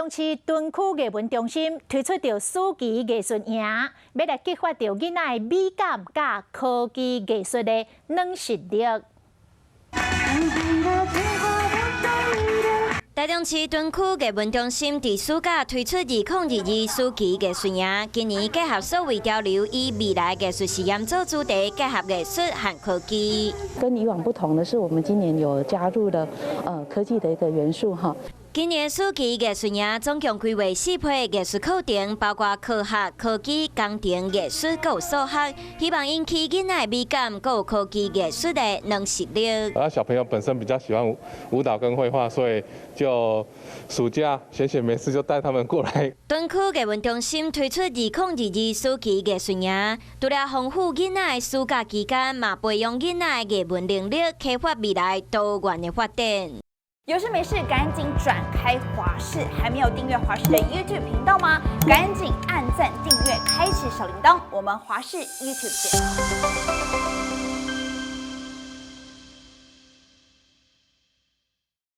中市屯區藝文中心推出著暑期藝術營，欲來激發著囡仔的美感佮科技藝術的軟實力。台中市屯區藝文中心佇暑假推出2022暑期藝術營，今年結合數位潮流，以未來藝術實驗做主題，結合藝術和科技。跟以往不同的是，我們今年有加入了科技的一個元素哈。今年暑期藝術營總共規劃四批藝術課程，包括科學、科技、工程、藝術，閣有數學，希望引起囡仔的美感，閣有科技藝術的軟實力。啊，小朋友本身比較喜歡舞蹈跟繪畫，所以就暑假閒閒沒事就帶他們過來。屯區藝文中心推出2022暑期藝術營，除了豐富囡仔的暑假期間，嘛培養囡仔的藝文能力，開發未來多元的發展。有事沒事趕緊轉開華視，還沒有訂閱華視的 YouTube 頻道嗎？趕緊按讚訂閱，開啟小鈴鐺。我們華視 YouTube 見。